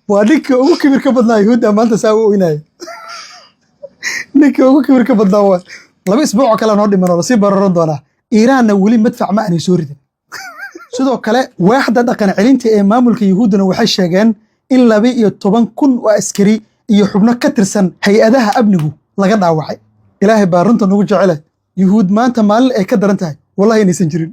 Waa ninkii ugu kibirka badnaa Yuhuudda maanta saa u oynaya. Ninkii ugu kibirka badnaa waa 2 isbuuc oo kale noo dhiman oo lasii bararan doonaa. Iiraanna weli madfac ma aanay soo ridin. Sidoo kale waaxda dhaqan celinta ee maamulka Yuhuudduna waxay sheegeen in 12,000 oo askari iyo xubno ka tirsan hay-adaha amnigu laga dhaawacay. Ilaahay baa runta nagu jecele. Yuhuud maanta maalin ay ka daran tahay wallahi inaysan jirin.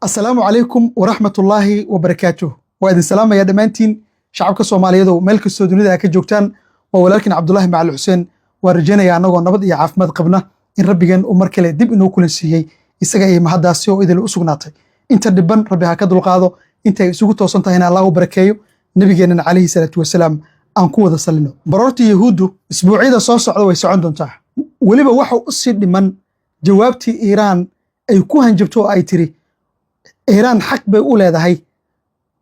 Assalaamu calaykum waraxmatullaahi wabarakaatuh. Waa idin salaamaya dhammaantiin shacabka Soomaaliyeed meel kastoo dunida aa ka joogtaan. Waa walaalkiin Cabdulaahi Macali Xuseen. Waa rajaynaya annagoo nabad iyo caafimaad qabna in Rabbigeen uu mar kale dib inoo kulan siiyey. Isaga iyo mahaddaasi oo idil u sugnaatay. Inta dhiban Rabbi ha ka dulqaado, intay isugu toosan tahayna Allah u barakeeyo. Nabigeennana calayhi salaatu wasalaam aan ku wada sallino. Baroorta Yahuuddu isbuucyada soo socda way socon doontaa. Weliba waxa u sii dhiman jawaabtii Iiraan ay ku hanjabto oo ay tiri Iiraan xaq bay u leedahay,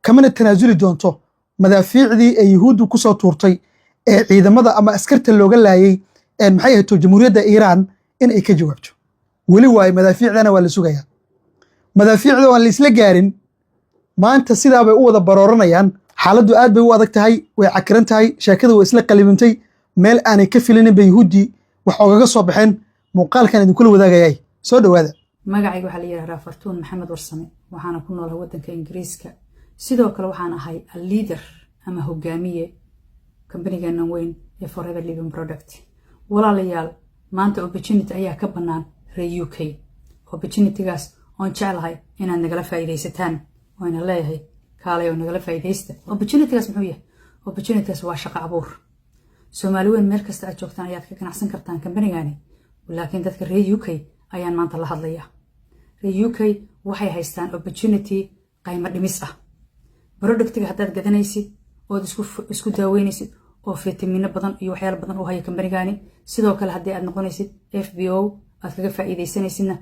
kamana tanaasuli doonto madaafiicdii ay Yuhuuddu ku soo tuurtay ee ciidamada ama askarta looga laayay, maxay ahayto, Jamhuuriyadda Iiraan in ay ka jawaabto. Weli waayo madaafiicdana waa la sugayaa. Madaafiicda waan la isla gaarin. Maanta sidaa bay u wada barooranayaan. Xaaladdu aad bay u adag tahay, way cakiran tahay, sheekada way isla qalibintay. Meel aanay ka filinin bay Yuhuuddii wax ogaga soo baxeen. Muuqaalkan idinkula wadaagayay, soo dhowaada. Magacayga waxaa la yidhahdaa Fartuun Maxamed Warsame, waxaana ku noolahay waddanka Ingiriiska. Sidoo kale waxaan ahay a leader ama hogaamiye kambanigeenan weyn ee Forever Living Product. Walaalayaal, maanta opportunity ayaa ka bannaan reer UK, opportunitygaas oon jeclahay inaad nagala faa'iidaysataan. Waana leeyahay, kaalay oo nagala faa'iidaysta. Opportunitygaas muxuu yahay? Opportunitygaas waa shaqo abuur. Soomaali weyn meel kasta aad joogtaan ayaad ka ganacsan kartaan kambanigani, laakiin dadka reer UK ayaan maanta la hadlayaa. Reer UK waxay haystaan opportunity qaymo dhimis ah. Productiga haddaad gadanaysid ood isku daaweynaysid oo fiitamiino badan iyo waxyaala badan u haya kambanigani, sidoo kale haddii aad noqonaysid FBO aad kaga faa'iidaysanaysidna,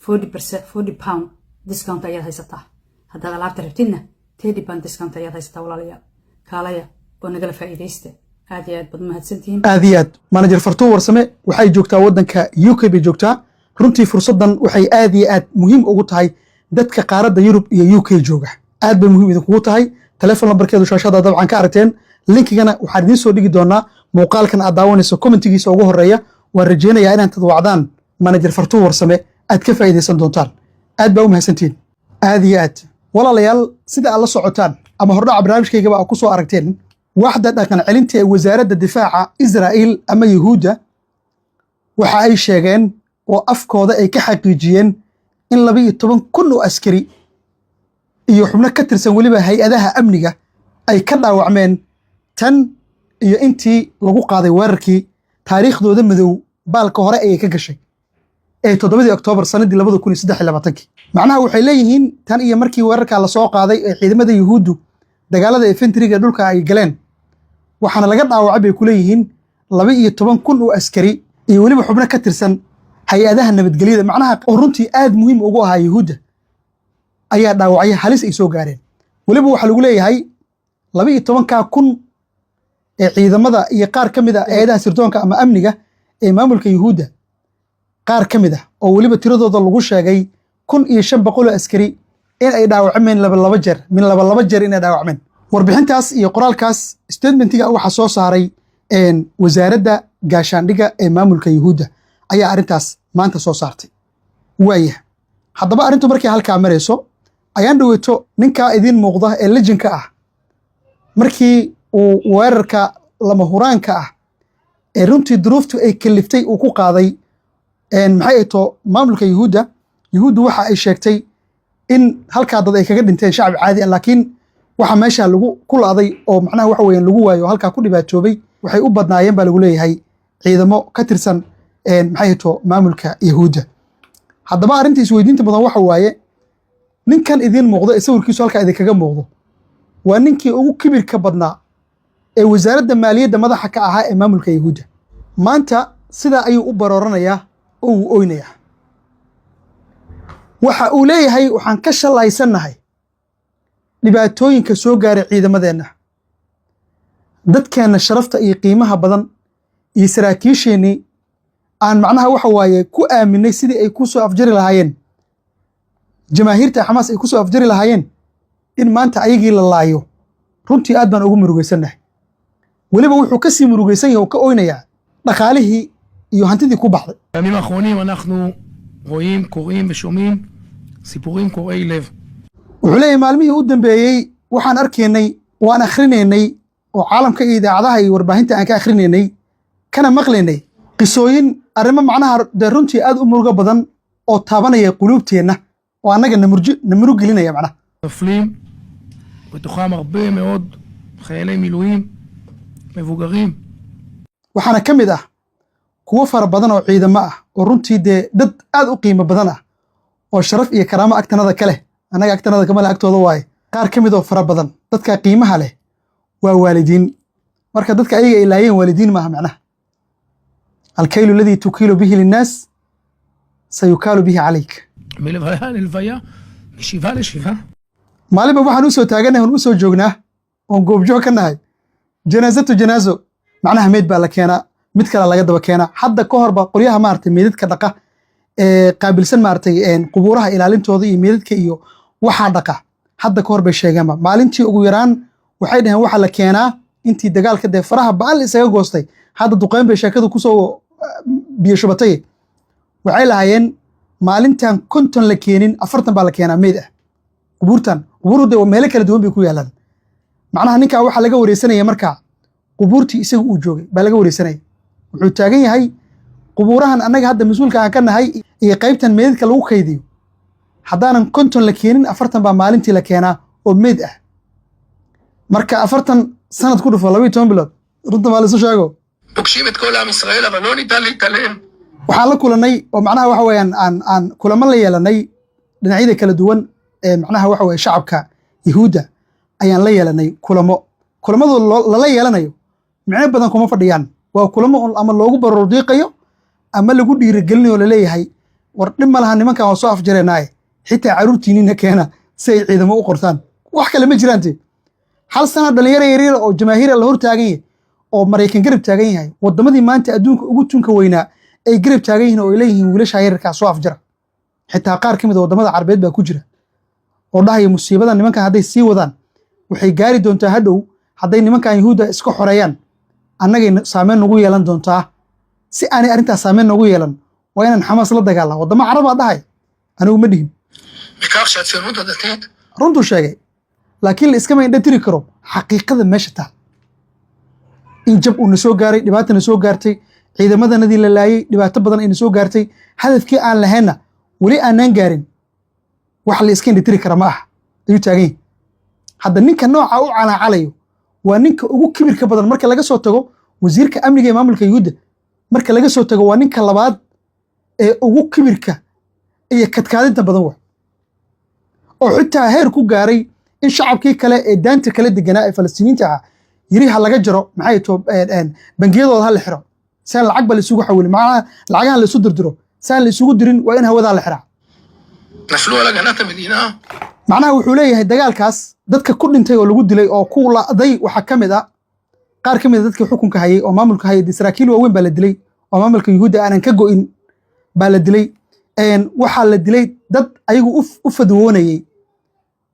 40%, £40 discount ayaad haysataa. Haddaad alaabta rabtidna, £30 discount ayaad haysataa. Walaalayaal, kaalaya oo nagala faa'iidaysta. Aad iyo aad baad mahadsantihiin. Aad iyo aad. Manager Fartuun Warsame waxay joogtaa waddanka UK bay joogtaa. Runtii fursaddan waxay aad iyo aad muhiim ugu tahay dadka qaaradda Yurub iyo UK jooga. Aad bay muhiim idinkugu tahay. Telefon lambarkeedu shaashada dabcan ka aragteen, linkigana waxaan idiin soo dhigi doonaa muuqaalkan aad daawanayso commentigiisa ugu horeeya. Waan rajaynayaa inaad tadwacdaan manager Fartuun Warsame, aad ka faa'iidaysan doontaan. Aad baa u mahadsantihiin, aad iyo aad. Walaalayaal, sida aad la socotaan ama hordhaca barnaamijkaygaba aad ku soo aragteen, waaxda dhaqan celinta ee wasaaradda difaaca Israa'iil ama Yuhuudda waxa ay sheegeen oo afkooda ay ka xaqiijiyeen in 12,000 oo askari iyo xubno ka tirsan weliba hay-adaha amniga ay ka dhaawacmeen tan iyo intii lagu qaaday weerarkii taariikhdooda madow baalka hore ayay ka gashay ee 7-dii Oktoobar sanadii 2023-kii. Macnaha waxay leeyihiin, tan iyo markii weerarkaa lasoo qaaday ee ciidamada Yuhuuddu dagaalada infantryga dhulka ay galeen, waxaana laga dhaawacay bay ku leeyihiin 12,000 oo askari iyo weliba xubno ka tirsan hay-adaha nabadgelyada, macnaha oo runtii aad muhiim ugu ahaa Yuhuudda ayaa dhaawacyo halis ay soo gaareen. Weliba waxaa lagu leeyahay 12-kaa kun ee ciidamada iyo qaar ka mid a hay-adaha sirdoonka ama amniga ee maamulka Yuhuudda qaar ka mid ah, oo weliba tiradooda lagu sheegay 1500 oo askari, in ay dhaawacmeen laba laba jeer, min laba laba jeer inay dhaawacmeen. Warbixintaas iyo qoraalkaas statementiga waxaa soo saaray wasaaradda gaashaandhigga ee maamulka Yuhuudda ayaa arrintaas maanta soo saartay. Waaya, haddaba arrintu markay halkaa marayso, ayaan dhaweyto ninkaa idiin muuqda ee lejinka ah markii uu weerarka lama huraanka ah ee runtii duruuftu ay kaliftay uu ku qaaday, maxay ay to, maamulka Yuhuudda, Yuhuuddu waxa ay sheegtay in halkaa dad ay kaga dhinteen, shacab caadi ah, laakiin waxa meesha lagu ku la'day oo macnaha waxa weeyaan lagu waayo oo halkaa ku dhibaatoobay waxay u badnaayeen baa lagu leeyahay ciidamo ka tirsan, maxay ay to, maamulka Yuhuudda. Haddaba arrinta isweydiinta mudan waxa waaye, ninkan idiin muuqdo ee sawirkiisu halkaa idinkaga muuqdo waa ninkii ugu kibirka badnaa ee wasaaradda maaliyadda madaxa ka ahaa ee maamulka Yuhuudda. Maanta sidaa ayuu u barooranayaa oo uu oynayaa. Waxa uu leeyahay, waxaan ka shalaysannahay dhibaatooyinka soo gaaray ciidamadeenna, dadkeenna sharafta iyo qiimaha badan iyo saraakiisheennii aan macnaha waxa waaye ku aaminay sidii ay ku soo afjari lahaayeen jamaahiirta Xamaas, ay ku soo afjari lahaayeen, in maanta ayagii la laayo. Runtii aad baan ugu murugaysannahay. Weliba wuxuu ka sii murugaysan yahay oo ka oynayaa dhaqaalihii iyo hantidii ku baxday. בימים האחרונים אנחנו רואים, קוראים ושומעים סיפורים קורעי לב. Wuxuu leeyahay, maalmihii u dambeeyey waxaan arkaynay, waan akhrinaynay oo caalamka iyo idaacadaha iyo warbaahinta aan ka akhrinaynay kana maqlaynay qisooyin, arrimo macnaha dee runtii aad u murugo badan oo taabanaya quluubteenna oo annaga namurji namurug gelinaya macnaha. נופלים, בתוכם הרבה מאוד חיילי מילואים מבוגרים. Waxaana ka mid ah kuwo fara badan oo ciidamo ah oo runtii dee dad aad u qiimo badan ah oo sharaf iyo karaamo agtanada ka leh, annaga agtanada kama leh, agtooda waaye. Qaar ka mid oo fara badan dadka qiimaha leh waa waalidiin. Marka dadka ayaga ay laayeen waalidiin maaha macnaha. الكيل الذي تكيل به للناس سيكال به عليك. מלוויה ללוויה, משבעה לשבעה. Maalinba waxaan u soo taaganahay oon u soo joognaa oon goobjoog ka nahay janaazatu janaazo. Macnaha meyd baa la keenaa, mid kale laga daba keenaa. Hadda ka horba qolyaha maaragtay meydadka dhaqa ee qaabilsan maaragtay qubuuraha ilaalintooda iyo meydadka iyo waxaa dhaqa, hadda ka hor bay sheegeenba maalintii ugu yaraan waxay dhaheen waxaa la keenaa intii dagaalka dee faraha ba'an la isaga goostay. Hadda duqeyn bay sheekadu kusoo biyo shubatay. Waxay lahaayeen maalintan 50 la keenin, 40 baa la keenaa meyd ah. Qubuurtan, qubuuru dee meelo kala duwan bay ku yaalaan. Macnaha ninkaa waxaa laga wareysanaya markaa qubuurtii isaga uu joogay baa laga wareysanaya. Wuxuu taagan yahay qubuurahan annaga hadda mas-uulka aan ka nahay iyo qaybtan meydadka lagu kaydiyo, haddaanan 50 la keenin, 40 baa maalintii la keenaa oo meyd ah. Marka 40 sanad ku dhufo 12 bilood, runta maa laisu sheego. פוגשים את כל עם ישראל, אבל לא ניתן להתעלם. Waxaan la kulanay oo macnaha waxa weeyaan aan kulamo la yeelanay dhinacyada kala duwan ee macnaha waxa weeye shacabka Yahuudda ayaan la yeelanay kulamo. Kulamadu lala yeelanayo micno badan kuma fadhiyaan. Waa kulamo un ama loogu baroordiiqayo ama lagu dhiirigelinayo, laleeyahay war dhib ma laha, nimankan waa soo afjareenaaye, xitaa caruurtiinina keena si ay ciidamo u qortaan. Wax kale ma jiraante. Hal sana dhalinyaro yaryar oo jamaahiira la hor taagan yahay oo Maraykan garab taagan yahay, wadamadii maanta adduunka ugu tunka weynaa ay garab taagan yihiin oo ay leeyihiin wiilasha yaryarkaa soo afjara. Xitaa qaar ka mid a waddamada Carabeed baa ku jira oo dhahaya musiibada nimankan hadday sii wadaan waxay gaari doontaa hadhow hadday nimankan Yuhuudda iska xoreeyaan annagay saameyn nagu yeelan doontaa. Si aanay arrintaas saameyn noogu yeelan waa inaan Xamaas la dagaalna. Waddamo Carabaa dhahay, anigu ma dhihin. בכך שהציונות הדתית Runtuu sheegay, laakiin la iskama indha tiri karo xaqiiqada meesha taal, in jab uu na soo gaaray, dhibaata na soo gaartay, ciidamadanadii la laayay, dhibaato badan ay na soo gaartay, hadafkii aan lahaynna weli aanaan gaarin. Wax la iska indha tiri kara ma aha ayuu taagan yahay. Hadda ninka nooca u calaacalayo waa ninka ugu kibirka badan marka laga soo tago wasiirka amniga ee maamulka Yuhuudda. Marka laga soo tago, waa ninka labaad ee ugu kibirka iyo kadkaadinta badan wa oo xitaa heer ku gaaray in shacabkii kale ee daanta kale deganaa ee Falastiiniinta ahaa yiri ha laga jaro, maxay to, bangiyadooda ha la xiro si aan lacag ba la isugu xawilin, macnaha lacagahan la isu dirdiro si aan la isugu dirin, waa in hawadaa la xiraa. נפלו על הגנת המדינה. Macnaha wuxuu leeyahay dagaalkaas dadka ku dhintay oo lagu dilay oo ku la'day waxaa ka mid a qaar ka mid a dadkii xukunka hayay oo maamulka hayay. Dee saraakiil waaweyn baa la dilay oo maamulka Yuhuudda aanan ka go'in baa la dilay. Waxaa la dilay dad ayagu u fadwoonayey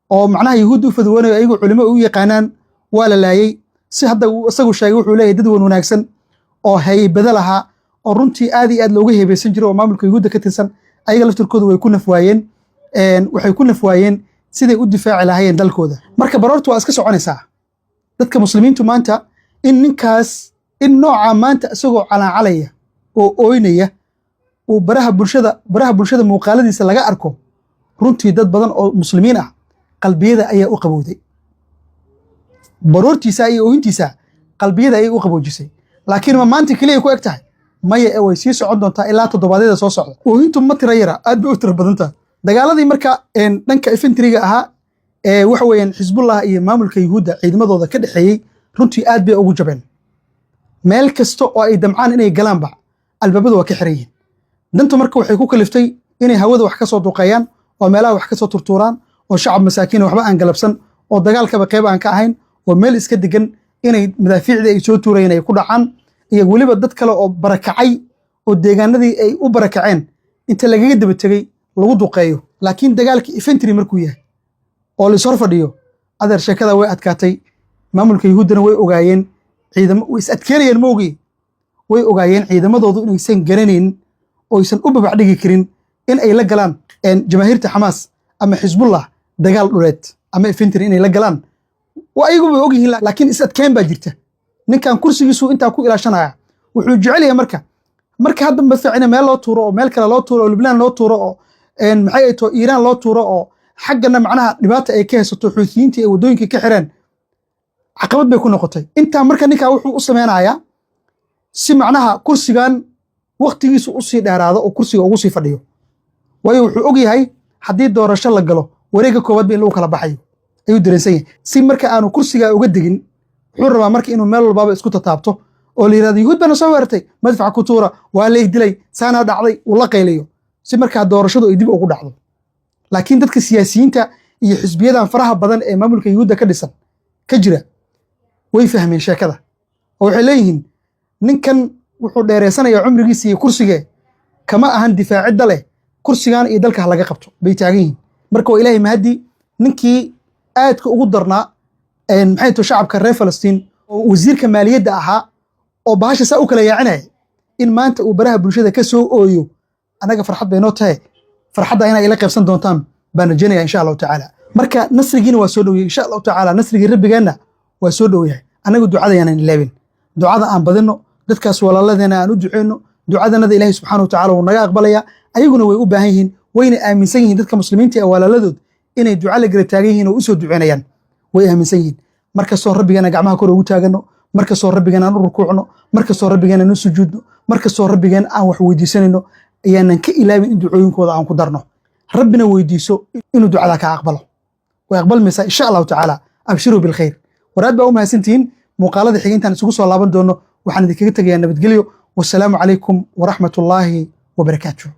oo macnaha Yuhuudda u fadwoonayay, ayagu culimo u yaqaanaan, waa la laayay. Si hadda uu isagu sheegay, wuxuu leeyahay dad wan wanaagsan oo haybado lahaa oo runtii aad iyo aad looga heebeysan jiray oo maamulka Yuhuudda ka tirsan, ayaga laftirkooda way ku nafwaayeen. Waxay ku nafwaayeen siday u difaaci lahaayeen dalkooda. Marka baroortu waa iska soconaysaa. Dadka Muslimiintu maanta in ninkaas in nooca maanta isagoo calaacalaya oo ooynaya uu baraha bulshada muuqaaladiisa laga arko, runtii dad badan oo Muslimiin ah qalbiyada ayaa u qabowday. Baroortiisa iyo ooyintiisa qalbiyada ayay u qaboojisay. Laakiin ma maanta keliya ku eg tahay? Maya, ee way sii socon doontaa ilaa toddobaadyada soo socda. Ooyintu ma tira yara, aad bay u tira badan tahay. Dagaaladii marka dhanka infantry-ga ahaa ee waxa weeyaan Xisbullah iyo maamulka Yuhuudda ciidamadooda ka dhexeeyey runtii aad bay ugu jabeen. Meel kasta oo ay damcaan inay galaanba albaabadu waa ka xiran yihiin. Danta marka waxay ku kaliftay inay hawada wax ka soo duqeeyaan oo meelaha wax ka soo turtuuraan oo shacab masaakiin waxba aan galabsan oo dagaalkaba qayb aan ka ahayn oo meel iska degan inay madaafiicdii ay soo tuurayeen ay ku dhacaan, iyo weliba dad kale oo barakacay oo deegaanadii ay u barakaceen inta lagaga daba tegey lagu duqeeyo. Laakiin dagaalkii infantry markuu yahay oo la is hor fadhiyo, adeer, sheekada way adkaatay. Maamulka Yuhuuddana way ogaayeen. Ciidamo way is adkeynayeen maogi, way ogaayeen ciidamadoodu inaysan garanayn oysan u babac dhigi karin in ay la galaan jamaahiirta Xamaas ama Xisbullah dagaal dhuleed ama infantry inay la galaan. Waa ayagu bay ogyihiin, laakiin is adkeyn baa jirta. Ninkan kursigiisu intaa ku ilaashanaya, wuxuu jecel yahay marka hadda madfac meel loo tuuro oo meel kale loo tuuro oo Lubnaan loo tuuro oo maxay ay to Iiraan loo tuuro oo xaggana macnaha dhibaata ay ka haysato, Xuutiyiintii ay waddooyinkii ka xireen, caqabad bay ku noqotay intaa. Marka ninkaa wuxuu u sameynayaa si macnaha kursigan waktigiisu usii dheeraado oo kursiga ugu sii fadhiyo, waayo wuxuu og yahay haddii doorasho la galo, wareegga koowaad ba in lagu kala baxayo ayuu dareensan yahay. Si marka aanu kursigaa uga degin, wuxuu rabaa marka inuu meel walbaaba isku tataabto oo la yirahdo, "Yuhuud baana soo weerartay, madfac ku tuura, waa lay dilay, saanaa dhacday," uu la qayliyo si markaa doorashadu ay dib ugu dhacdo. Laakiin dadka siyaasiyiinta iyo xisbiyadan faraha badan ee maamulka Yuhuudda ka dhisan ka jira way fahmeen sheekada oo waxay leeyihiin, ninkan wuxuu dheereysanayaa cumrigiisa iyo kursigee, kama ahan difaacidda leh kursigan iyo dalka ha laga qabto bay taagan yihiin. Marka waa Ilaahay mahaddi, ninkii aadka ugu darnaa, maxay to, shacabka reer Falastiin oo wasiirka maaliyadda ahaa oo bahasha saa u kala yaacinaya, in maanta uu baraha bulshada ka soo ooyo, annaga farxad bay noo tahay. Farxadda inay ila qaybsan doontaan baan rajaynaya, insha Allahu tacaala. Marka nasrigiina waa soo dhowyahay, insha Allahu tacaala. Nasrigii Rabbigeenna waa soo dhow yahay. Annagu ducada yaanan ilaabin, ducada aan badino, dadkaas walaaladeena aan u duceyno. Ducadanada Ilaahay subxaana wa tacala wuu naga aqbalaya. Ayaguna way u baahan yihiin, wayna aaminsan yihiin dadka muslimiinta ee walaaladood inay duca la garab taagan yihiin oo u soo duceynayaan, way aaminsan yihiin. Markastoo Rabbigeena gacmaha kor ugu taagano, markastoo Rabbigeena aan u rukuucno, markastoo Rabbigeena aan u sujuudno, markastoo Rabbigeen aan wax weydiisanayno, ayaanan ka ilaabin in ducooyinkooda aan ku darno. Rabbina weydiiso inuu ducadaa ka aqbalo. Way aqbalmaysaa, insha Allahu tacaala. Abshiruu bilkhayr. War aad baa u mahadsantihiin. Muuqaalada xiga intaan isugu soo laaban doono, waxaan idinkaga tegayaa nabadgelyo. Wasalaamu calaykum waraxmatullaahi wabarakaatuh.